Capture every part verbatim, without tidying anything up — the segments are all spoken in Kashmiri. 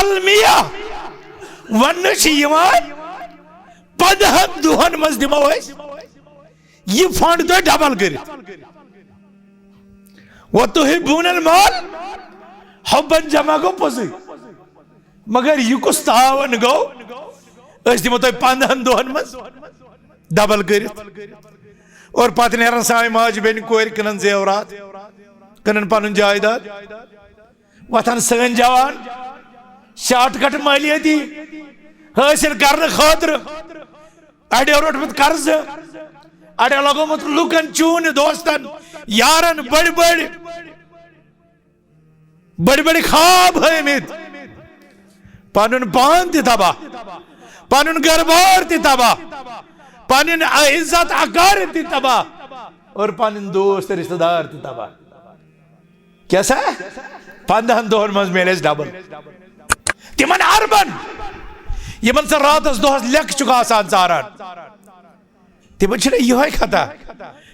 المیہ وننہٕ چھِ یِوان، پندہن دۄہن منٛز دِمو أسۍ یہِ فنڈ تۄہہِ ڈبل کٔرِتھ۔ وتحبون المال حبا جمع گوٚو پوٚزُے، مگر یہِ کُس تعاون گوٚو؟ أسۍ دِمو تۄہہِ پندہن دۄہن منٛز ڈبل کٔرِتھ، اور پتہٕ نیران سانہِ ماجہِ بیٚنہِ کورِ، کٕنان زیورات، کٕنان پنُن جایداد، وۄتھان سٲنۍ جوان شارٹ کٹ مٲلیٲتی حٲصِل کرنہٕ خٲطرٕ، اڑیو روٚٹمُت قرضہٕ، اڑیو لگومُت لُکن، چوٗنہِ دوستن، یارن بٔڑۍ بٔڑۍ، بٔڑۍ بٔڑۍ خواب ہٲومٕتۍ، پنُن پان تہِ تباہ، پنُن گرٕ بار تہِ تباہ، پنٕنۍ عزت اکارت تہِ تباہ، اور پنٕنۍ دوست رشتہٕ دار تہِ تباہ۔ کیٛاہ سا؟ پندہن دۄہن منٛز میلہِ اَسہِ ڈبل۔ تِمن اربن، یِمن ژٕ راتس دۄہس لیٚکھ چھُکھ آسان ژاران، تِمن چھِنہٕ یِہوٚے خطا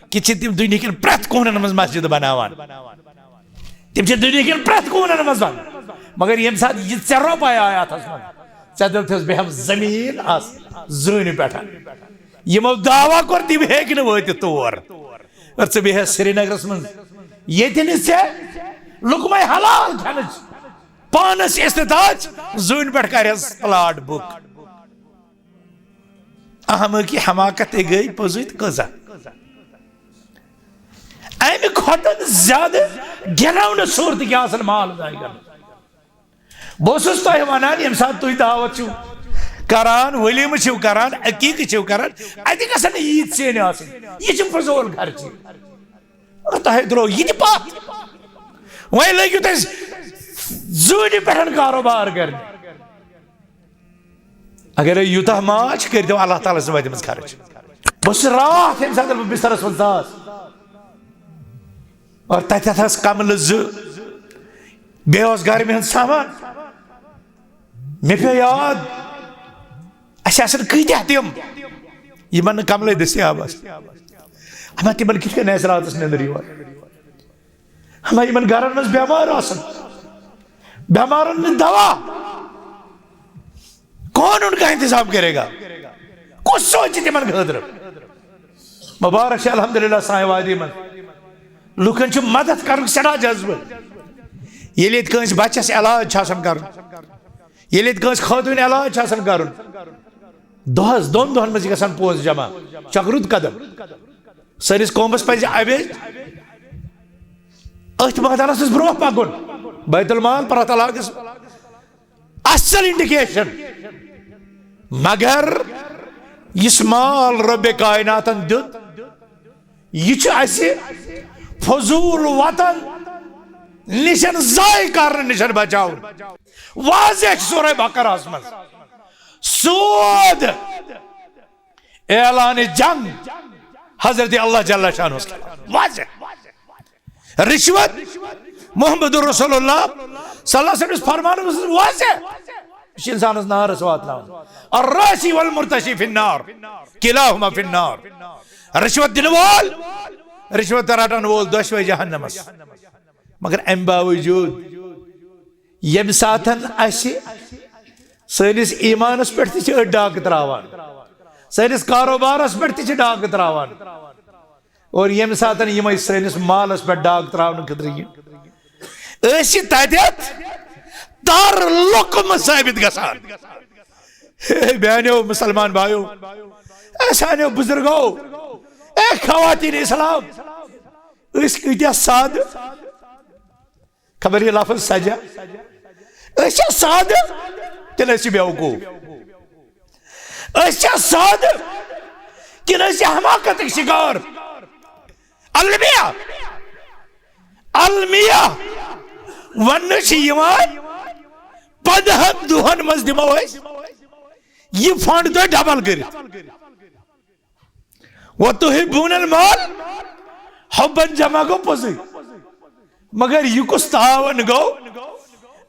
کہِ چھِ تِم دُنیہکٮ۪ن پرٛٮ۪تھ کوٗنن منٛز مسجد بناوان؟ تِم چھِ دُنیہکٮ۪ن پرٛٮ۪تھ کوٗنن منٛز بناوان۔ مگر ییٚمہِ ساتہٕ یہِ ژےٚ رۄپے آے اتھس منٛز، ژےٚ دِتھس بیٚہم زٔمیٖن آس زوٗنہِ پٮ۪ٹھ۔ یِمو دعویٰ کوٚر، تِم ہیٚکۍ نہٕ وٲتِتھ تور۔ اور ژٕ بیٚہس سرینگرس منٛز، ییٚتہِ نہٕ ژےٚ لُقمَے حلال کھٮ۪نٕچ، پانس استطاعت، زوٗنہِ پٮ۪ٹھ کرٮ۪س پلاٹ بُک۔ احمقی حماقت تہِ گٔے پوٚزُے تہٕ کۭژاہ۔ امہِ کھۄتہٕ زیادٕ گِناونہٕ صورت کیٛاہ آسن مال ضایع کرُن؟ بہٕ اوسُس تۄہہِ ونان، ییٚمہِ ساتہٕ تُہۍ دعوت چھِو کران، ؤلیٖمہٕ چھِو کران، عقیٖقہٕ چھِو کران، اتہِ گژھن نہٕ ییٖتۍ سیٚنۍ آسٕنۍ۔ یہِ چھِ فضوٗل خرچی۔ اور تۄہہِ درٛاو یہِ تہِ پتھ۔ وۄنۍ لٔگِو تُہۍ زوٗنہِ پٮ۪ٹھ کاروبار کرنہِ۔ اگر یوٗتاہ ماچھ کٔرۍتو، اللہ تعالیٰ سٕنٛز وتہِ منٛز خرٕچ۔ بہٕ چھُس راتھ ییٚمہِ ساتہٕ بہٕ بسترس منٛز ژاس، اور تتٮ۪تھ ٲس کملہٕ زٕ، بیٚیہِ اوس گرمہِ ہُنٛد سامان۔ مےٚ پیوٚو یاد، اسہِ آسن کۭتیاہ تِم، یِمن نہٕ کملٕے دٔستیاب آسہِ۔ اما تِمن کِتھ کٔنۍ آسہِ راتس نیٚنٛدٕر یِوان؟ اما یِمن گرن منٛز بٮ۪مار آسن، بٮ۪مارن نہٕ دوا، کون ان کا انتظام کرے گا؟ کُس سونچہِ تِمن خٲطرٕ؟ مبارک چھِ الحمدللہ سانہِ وادی منٛز، لُکن چھُ مدد کرنُک سٮ۪ٹھاہ جذبہٕ۔ ییٚلہِ ییٚتہِ کٲنٛسہِ بچس علاج چھُ آسان کرُن، ییٚلہِ ییٚتہِ کٲنٛسہِ خٲطوٗنہِ علاج چھُ آسان کرُن، دۄہس دۄن دۄہن منٛز چھِ گژھان پونٛسہٕ جمع۔ چھُ اکھ رُت قدم۔ سٲنِس قومس پزِ اوے أتھۍ مٲدانس منٛز برونٛہہ پکُن۔ بیت المال پرٛٮ۪تھ علاقس اصل انڈیکیشن، مگر یُس مال رۄبِ کائناتن دیُت، یہِ چھُ اسہِ فضوٗل وطن نِشن ضایع کرنہٕ نِشن بچاوُن۔ واضح چھُ سورہ بقرہس منٛز سود، اعلان جنگ حضرت اللہ جل شانہس خلاف۔ واضح۔ رشوت، محمد رسول اللہ صلی اللہ علیہ وسلم فرمانس منٛز واضح۔ یہِ چھُ انسانس نارس واتناوان۔ الراشی والمرتشی فی النار، کلاہما فی النار۔ رشوت دِنہٕ وول، رشوت رٹن وول، دۄشوے جہنمس۔ مگر امہِ باوجود ییٚمہِ ساتن اسہِ سٲنِس ایٖمانس پٮ۪ٹھ تہِ چھِ أڑۍ ڈاکہٕ تراوان، سٲنِس کاروبارس پٮ۪ٹھ تہِ چھِ ڈاکہٕ تراوان، اور ییٚمہِ ساتن یِمے سٲنِس مالس پٮ۪ٹھ ڈاکہٕ تراونہٕ خٲطرٕ یِن، أسۍ چھِ تتٮ۪تھ تر لقمہٕ ثٲبت گژھان۔ ہے میانیو مسلمان بایو، اے سانیو بزرگو، اے خواتین اسلام، أسۍ کۭتیاہ سادٕ۔ خبر یہِ لفظ سجا۔ أسۍ چھا سادٕ کِنہٕ أسۍ چھِ بیوقوٗف؟ أسۍ چھا سادٕ کِنہٕ أسۍ چھِ حماقتٕکۍ شکار؟ المیہ، المیہ وننہٕ چھِ یِوان، پندہن دۄہن منٛز دِمو أسۍ یہِ فنڈ تۄہہِ ڈبل کٔرِتھ۔ وتحبون المال حبا جمع گوٚو پوٚزُے، مگر یہِ کُس تعاون گوٚو؟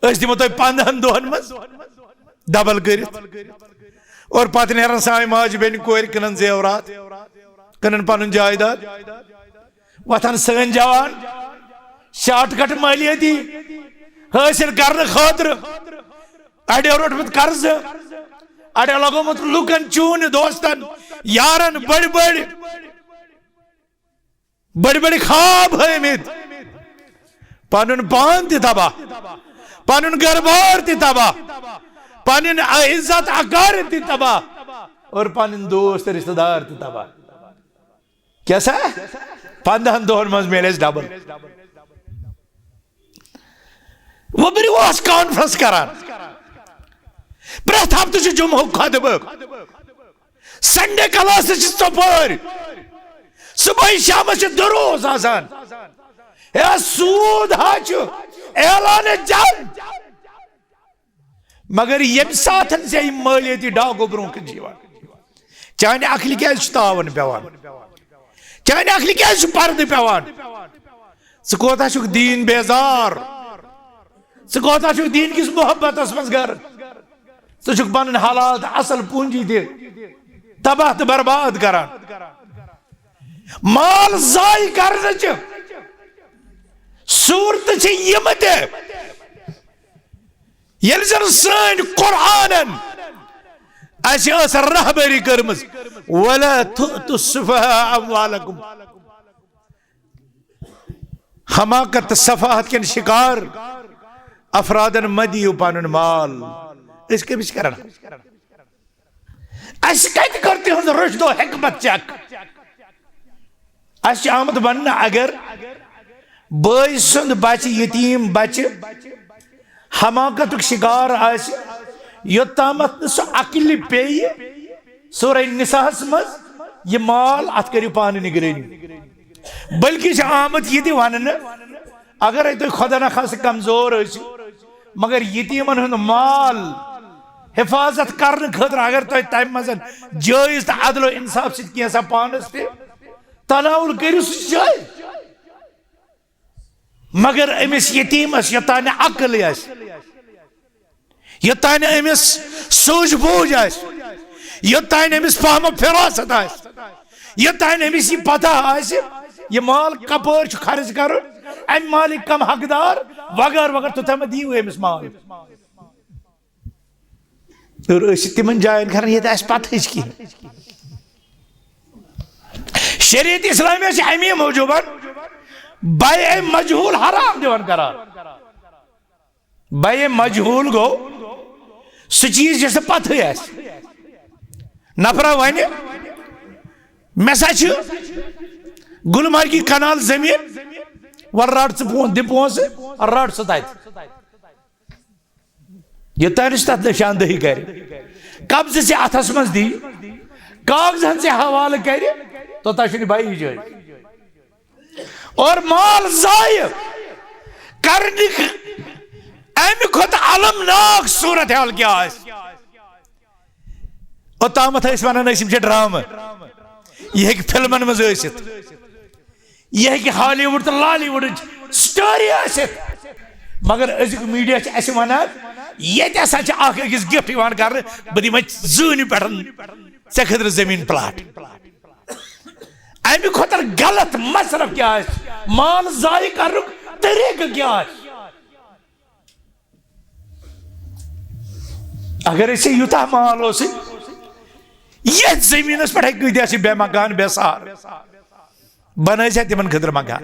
أسۍ دِمو تۄہہِ پندہن دۄہن منٛز ڈبل کٔرِتھ، اور پتہٕ نیران سانہِ ماجہِ بیٚنہِ کورِ کٕنان زیورات، کٕنان پنُن جایداد، وۄتھان سٲنۍ جوان شارٹ کٹ مٲلیٲتی حٲصِل کرنہٕ خٲطرٕ اڑیو روٚٹمُت قرضہٕ، اڑیو لگومُت لُکن چوٗنہِ، دوستن، یارن، بٔڑۍ بٔڑۍ، بٔڑۍ بٔڑۍ خواب ہٲومٕتۍ، پنُن پان تہِ تباہ، پنُن گرٕ بار تہِ تباہ، پنٕنۍ عزت اکارت تہِ تباہ، اور پنٕنۍ دوست رشتہٕ دار تہِ تباہ۔ کیٛاہ سا؟ پنٛدہن دۄہن منٛز میلہِ اَسہِ ڈبل۔ وۄبرِ اوس کانفرنس کران، پرٛٮ۪تھ ہفتہٕ چھُ جمعہُک خطبہٕ، سنڈے کلاسز چھِ ژۄپٲرۍ، صبحٲے شامس چھِ دروس آسان۔ ہے، سوٗد ہا چھُ اعلان جنگ۔ مگر ییٚمہِ ساتہٕ ژےٚ یِم مٲلیٲتی ڈاکو برونٛہہ کُن چھِ یِوان، چانہِ عقلہِ کیٛازِ چھُ تاوَن پٮ۪وان؟ چانہِ عقلہِ کیٛازِ چھُ پردٕ پٮ۪وان؟ ژٕ کوتاہ چھُکھ دیٖن بیزار؟ ژٕ کوتاہ چھُکھ دیٖن کِس محبتس منٛز غرق؟ ژٕ چھُکھ پنٕنۍ حلال تہٕ اصل پوٗنجی تہِ تباہ تہٕ برباد کران۔ مال ضایع کرنٕچہِ صوٗرتہٕ چھِ یِم تہِ، ییٚلہِ زن سٲنۍ قرآنن اسہِ ٲس رہبری کٔرمٕژ، "ولا تؤتوا السفهاء اموالكم"، حماقت تہٕ سفاہت کٮ۪ن شکار افرادن مہ دِیِو پنُن مال۔ أسۍ کٔمِس چھِ کران؟ اسہِ کتہِ کٔر تِہنٛز رشد و حکمت چیک؟ اسہِ چھِ آمُت وننہٕ، اگر بٲے سُنٛد بچہِ، یتیٖم بچہِ، حماقتُک شکار آسہِ، یوٚتامتھ نہٕ سُہ عقلہِ پیٚیہِ، سورہ نساہس منٛز، یہِ مال اتھ کٔرِو پانہٕ نگرٲنی۔ بلکہِ چھِ آمُت یہِ تہِ وننہٕ، اگرے تُہۍ خۄدا نخواستہٕ کمزور ٲسِو، مگر یتیٖمن ہُنٛد مال حفاظت کرنہٕ خٲطرٕ اگر تۄہہِ تمہِ منٛز جٲیز تہٕ عدل و انصاف سۭتۍ کینٛژھا پانس تہِ تناول کٔرِو، سُہ چھُ جٲیز۔ مگر أمِس یتیٖمس یوٚتانۍ نہٕ عقل آسہِ، یوٚتانۍ نہٕ أمِس سوٗجھ بوٗجھ آسہِ، یوٚتانۍ نہٕ أمِس فہم و فراست آسہِ، یوٚتانۍ نہٕ أمِس یہِ پتہ آسہِ، یہِ مال کپٲرۍ چھُ خرٕچ کرُن، امہِ مالٕکۍ کم حقدار، وغٲر وغٲر، توٚتام مہ دِیِو أمِس مال۔ اور أسۍ چھِ تِمن جاین کران، ییٚتہِ اَسہِ پتہٕے چھِ کِہیٖنۍ۔ شریعت اسلامیہ چھِ اَمی موٗجوٗبن بَیعِ مجہوٗل حرام دِوان قرار۔ بَیعِ مجہوٗل گوٚو سُہ چیٖز یُس نہٕ پتہٕے آسہِ۔ نفرا وَنہِ، "مےٚ سا چھِ گُلمرگہِ کنال زٔمیٖن، وَلہٕ رَٹ ژٕ پون-، دِ پونٛسہٕ، رَٹ ژٕ تَتہِ۔" یوٚتانۍ سُہ تَتھ نِشاندہی کرِ، قبضہٕ ژےٚ اَتھس منٛز دِیہِ، کاغذن ژےٚ حوالہٕ کرِ، توٚتام چھُنہٕ بَیعی جٲیز۔ اور مال ضایع کرنٕکۍ اَمہِ کھۄتہٕ المناک صوٗرت حال کیٛاہ آسہِ؟ اوٚتامَتھ ٲسۍ وَنان، أسۍ یِم چھِ ڈرامہٕ، یہِ ہیٚکہِ فلمن منٛز ٲسِتھ، یہِ ہیٚکہِ ہالی وُڈ تہٕ لالی وُڈٕچ سٹوری ٲسِتھ، مگر أزیُک میٖڈیا چھِ اَسہِ وَنان، ییٚتہِ ہسا چھِ اکھ أکِس گفٹ یِوان کرنہٕ، "بہٕ دِمے زوٗنہِ پٮ۪ٹھ ژےٚ خٲطرٕ زٔمیٖن پلاٹ۔" اَمہِ کھۄتہٕ غلط مصرف کیٛاہ آسہِ؟ مال ضایع کرنُک طریٖقہٕ کیٛاہ آسہِ؟ اگر أسۍ یوٗتاہ مال اوسُے، یتھ زٔمیٖنس پٮ۪ٹھ ہیٚکہِ کۭتیاہ چھِ بے مکان، بے سہارٕ، بنٲے زِ تِمن خٲطرٕ مکان۔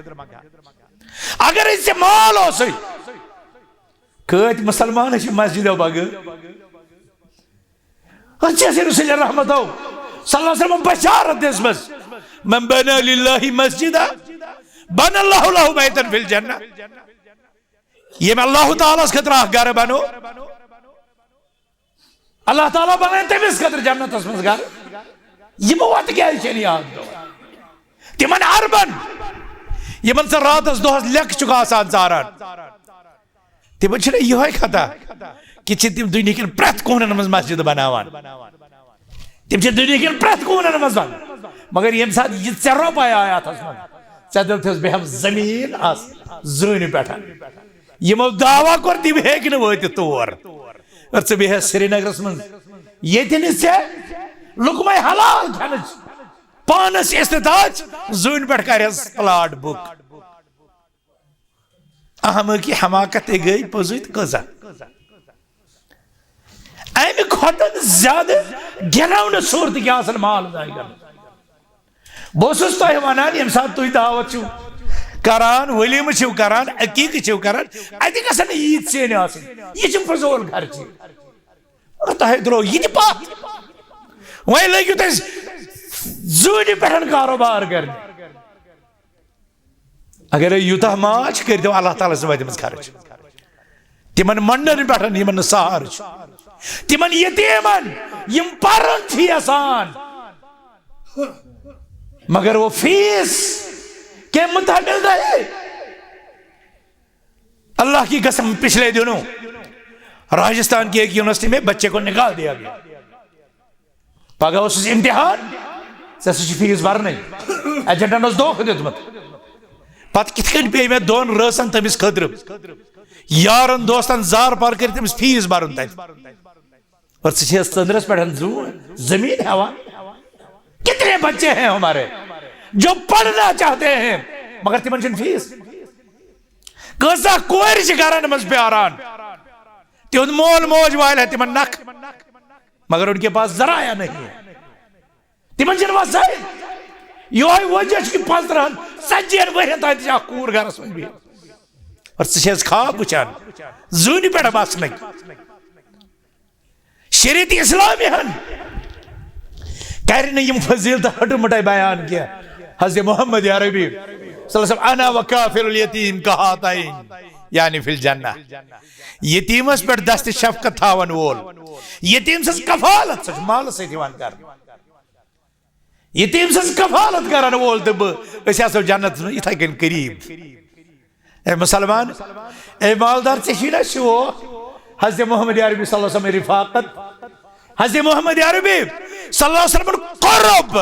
اگر أسۍ ژےٚ مال اوسُے، کۭتۍ مسلمان چھِ مسجدو بغٲر؟ أتھۍ چھِ اَسہِ رسول رحمتو صلی اللہ علیہ وسلم بشارت دِژمٕژ، "من بنى لله مسجدا بنى الله له بيتا في الجنة"۔ ییٚمۍ اللہ تعالیٰ ہس خٲطرٕ اکھ گرٕ بنو، اللہ تعالیٰ بنٲے تٔمِس خٲطرٕ جنتس منٛز گرٕ۔ یِمو وتہٕ کیٛازِ چھَنہٕ یاد پٮ۪وان؟ تِمن عربن، یِمن ژٕ راتس دۄہس لیٚکھ چھُکھ آسان ژاران، تِمن چھِنہٕ یِہوٚے خطا کہِ چھِ تِم دُنیہکٮ۪ن پرٛٮ۪تھ کوٗنن منٛز مسجد بناوان؟ تِم چھِ دُنیہکٮ۪ن پرٛٮ۪تھ کوٗنن منٛز بناوان۔ مگر ییٚمہِ ساتہٕ یہِ ژےٚ رۄپَے آے اَتھس منٛز، ژےٚ دِل تھٲوٕس بہٕ ہٮ۪مہٕ زٔمیٖن آس زوٗنہِ پٮ۪ٹھ۔ یِمو دعویٰ کوٚر، تِم ہیٚکۍ نہٕ وٲتِتھ تور۔ اور ژٕ بیٚہہ سرینگرس منٛز، ییٚتہِ نہٕ ژےٚ لُقمَے حلال کھٮ۪نٕچ پانس استطاعت، زوٗنہِ پٮ۪ٹھ کرٮ۪س پلاٹ بُک۔ احمقی حماقت تہِ گٔے پوٚزُے تہٕ کۭژاہ۔ کھۄتہٕ زیادٕ گِناونہٕ صوٗرتہٕ کیٛاہ آسن مال ضایع کران۔ بہٕ اوسُس تۄہہِ وَنان، ییٚمہِ ساتہٕ تُہۍ دعوت چھِو کران، ؤلیٖمہٕ چھِو کران، عقیٖقہٕ چھِو کران، اَتہِ گژھن نہٕ ییٖتۍ سیٚنۍ آسٕنۍ۔ یہِ چھِ فضوٗل خرچی۔ مگر تۄہہِ درٛاو یہِ تہِ پَتھ۔ وۄنۍ لٲگِو تُہۍ زوٗنہِ پٮ۪ٹھ کاروبار کرنہِ۔ اگرے یوٗتاہ مال چھُ، کٔرۍتو اللہ تعالیٰ سٕنٛدِ وتہِ منٛز خرٕچ۔ تِمن منڈن پٮ۪ٹھ، یِمن نہٕ سہارٕ چھُ، تِمن یتیٖمن، یِم پرُن چھِ یژھان، مگر وہ فیس کے متحمل نہیں۔ اللہ کی قسم، پچھلے دنوں راجستھان کی ایک یونیورسٹی میں بچے کو نکال دیا گیا۔ پگاہ اوسُس امتحان، ژےٚ سا چھُ فیس برنٕے۔ ایجنٹن اوس دھوکہٕ دیُتمُت۔ پتہٕ کِتھ کٔنۍ پیٚیہِ مےٚ دۄن رٲژن تٔمِس خٲطرٕ یارن دوستن زار پار کٔرِتھ تٔمِس فیس برُن تتہِ؟ اور ژٕ چھیٚس ژٔنٛدرس پٮ۪ٹھ زوٗن زٔمیٖن ہٮ۪وان؟ کتنے بچے ہیں ہمارے جو پڑھنا چاہتے ہیں، مگر تِمن چھُنہٕ فیس۔ کۭژاہ کورِ چھِ گرن منٛز پیاران، تِہُنٛد مول موج والہِ ہے تِمن نکھ، مگر ان کے پاس ذرائع نہیں ہے۔ تِمن چھِنہٕ وسٲیِل۔ یِہوٚے وجہ چھُ کہِ پنٛژترٕہن، ژتجی ہن ؤرین تام تہِ چھِ اکھ کوٗر گرس منٛز بِہِتھ۔ اور ژٕ چھِ حظ خواب وٕچھان زوٗنہِ پٮ۪ٹھ بسنٕکۍ؟ شریعت اسلامی ہن کرِ نہٕ یِم فضیلتہٕ ہٹہٕ مٹے بیان کینٛہہ۔ حضرت محمد عربی صلی اللہ علیہ وسلم، "انا وکافل الیتیم کہاتین"، یعنی فی الجنہ۔ یتیمس پٮ۪ٹھ دست شفقت تھاون وول، یتیم سٕنٛز کفالت، سۄ چھِ مالہٕ سۭتۍ یِوان کرنہٕ۔ یتیم سٕنٛز کفالت کرن وول تہٕ بہٕ، أسۍ آسو جنتس منٛز یِتھے کٔنۍ قریب۔ اے مسلمان، اے مالدار، ژےٚ چھُے نا شوق حضرت محمد عربی صلی اللہ علیہ وسلم رفاقت، حضرت محمد عربی صلی اللہ علیہ وسلم قرب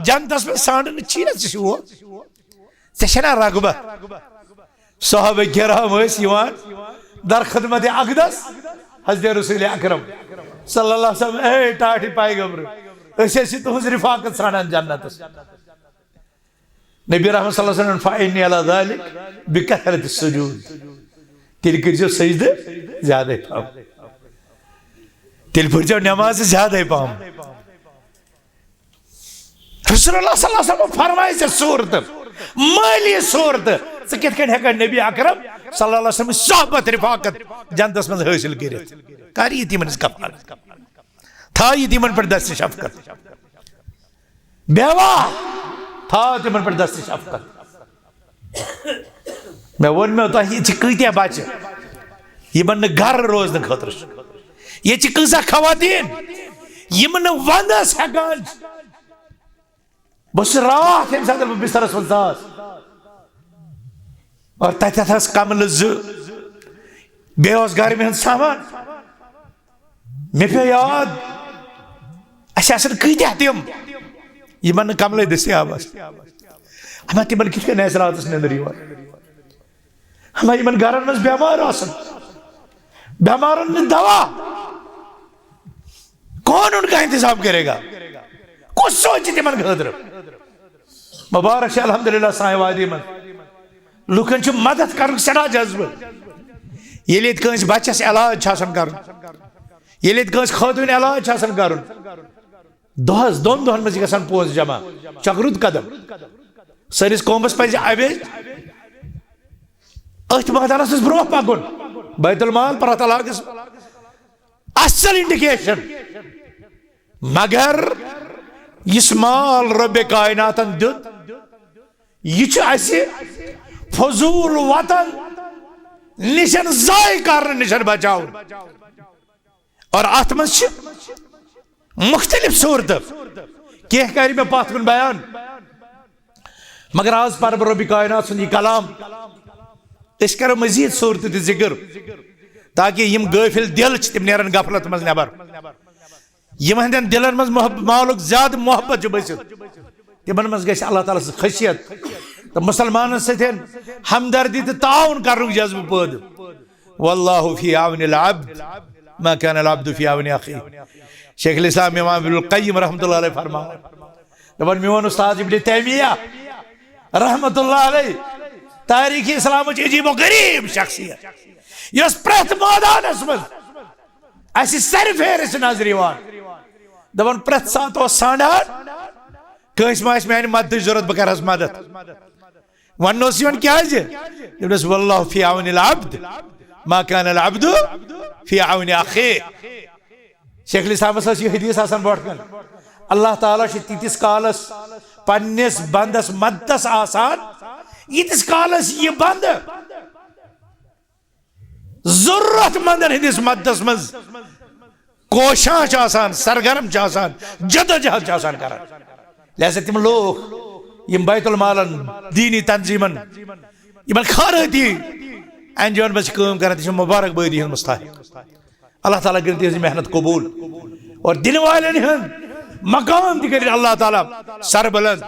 جنتس منٛز ژھانڈنٕچ چھُے نا ژےٚ شوق؟ ژےٚ چھےٚ نا رغبت؟ صحابہ کرام ٲسۍ یِوان در خدمت اقدس حضرت رسول اکرم صلی اللہ علیہ وسلم، "اے ٹاٹھۍ پیغمبر، أسۍ ٲسۍ تُہٕنٛز رفاقت ژھانڈان جنتس۔" نبی رحمت صلی اللہ علیہ وسلم، "فإنی علی ذلک بکثرت السجود"، تیٚلہِ کٔرۍزیو سجدٕ زیادَے پہم، تیٚلہِ پٔرۍزیو نٮ۪مازٕ زیادَے پہم۔ رسول اللہ صلی اللہ علیہ وسلم فرمایہِ ژےٚ صوٗرتہٕ، مٲلی صوٗرتہٕ، ژٕ کِتھ کٔنۍ ہٮ۪ککھ نبی اکرم صلی اللہ علیہ وسلم صحبت رفاقت جنتس منٛز حٲصِل کٔرِتھ؟ کر یتیٖمن ہٕنٛز کفالت، تھاو یتیٖمن پٮ۪ٹھ دست شفقت، بیواہ، تھاو تِمن پٮ۪ٹھ دست شفقت۔ مےٚ ووٚن مےٚ تۄہہِ، ییٚتہِ چھِ کۭتیاہ بچہٕ یِمن نہٕ گرٕ روزنہٕ خٲطرٕ چھُ۔ ییٚتہِ چھِ کۭژاہ خواتین یِم نہٕ ونٛدس ہٮ۪کان چھِ۔ بہٕ چھُس راتھ ییٚمہِ ساتہٕ بہٕ بسترس منٛز ژاس اور تتٮ۪تھ ٲس کملہٕ زٕ، بیٚیہِ اوس گرمہِ ہُنٛد سامان۔ مےٚ پیوٚو یاد، اَسہِ آسن کۭتیاہ تِم یِمن نہٕ کملٕے دٔستیاب آسہِ۔ اما تِمن کِتھ کٔنۍ آسہِ راتس نیٚنٛدٕر یِوان؟ اما یِمن گرن منٛز بٮ۪مار آسن، بٮ۪مارن نہٕ دوا، کون ان کا انتظام کرے گا؟ کُس سونچہِ تِمن خٲطرٕ؟ مبارک چھِ الحمدللہ سانہِ وادی منٛز لُکن چھُ مدد کرنُک سٮ۪ٹھاہ جذبہٕ۔ ییٚلہِ ییٚتہِ کٲنٛسہِ بچس علاج چھُ آسان کرُن، ییٚلہِ ییٚتہِ کٲنٛسہِ خٲطوٗنہِ علاج چھُ آسان کرُن، دۄہس دۄن دۄہن منٛز چھِ گژھان پونٛسہٕ جمع، چھُ اکھ رُت قدم۔ سٲنِس قومس پزِ اوے أتھۍ مٲدانس منٛز برونٛہہ پکُن، بیت المال پرٛٮ۪تھ علاقس اصل انڈیکیشن۔ مگر یُس مال رب کائناتن دیُت، یہِ چھُ اسہِ فضول وطن نِشن ضایع کرنہٕ نِشن بچاوُن۔ اور اتھ منٛز چھِ مختلف صورتہٕ، کینٛہہ کرِ مےٚ پتھ کُن بیان، مگر آز پرٕ بہٕ رب کائنات سُنٛد یہِ کلام۔ أسۍ کرو مزید صورتہٕ تہِ ذکر، تاکہ یِم غٲفل دل چھِ، تِم نیرن غفلت منٛز نٮ۪بر۔ یِمن ہٕنٛدٮ۪ن دِلن منٛز محب-، مالُک زیادٕ محبت چھُ بٔسِتھ، تِمن منٛز گژھِ اللہ تعالیٰ سٕنٛز خشیت تہٕ مُسلمانن سۭتۍ ہمدردی تہٕ تعاوُن کرنُک جذبہٕ پٲدٕ۔ واللہ فی عون العبد ما کان العبد فی عون اخیہ۔ شیخ الاسلام امام ابن القیم رحمۃ اللہ علیہ فرماوان، دپان، میون استاد ابن تیمیہ رحمۃ اللہ علیہ، تاریخ اسلامٕچ عجیب و غریب شخصیت، یۄس پرٛٮ۪تھ مٲدانس منٛز اسہِ سرِ پھیرِ چھِ نظرِ یِوان۔ دپان پرٛٮ۪تھ ساتہٕ اوس سانڈان، کٲنٛسہِ ما آسہِ میانہِ مدتٕچ ضروٗرت، بہٕ کرٕ حظ مدد۔ وننہٕ اوس یِوان کیازِ؟ دوٚپنس، "واللہ فی عون العبد ما کان العبد فی عون اخیہ۔" شیخ الاسلامس ٲس یہِ حدیث آسان برونٛٹھ کن، اللہ تعالیٰ چھُ تیٖتِس کالس پننِس بندس مدتس آسان، ییٖتِس کالس یہِ بندٕ ضرورت مندن ہٕنٛدِس مددس منٛز کوشاں چھُ آسان، سرگرم چھُ آسان، جدوجہد چھُ آسان کران۔ لہذا تِم لوٗکھ یِم بیت المالن، دینی تنظیمن، یِمن خیرٲتی این جی اوَن منٛز چھِ کٲم کران، تِم چھِ مبارک بٲدی ہٕنٛدۍ مستحق۔ اللہ تعالیٰ کٔرِن تِہنٛز محنت قبول اور دِنہٕ والٮ۪ن ہُنٛد مقام تہِ کٔرِن اللہ تعالیٰ سربلند۔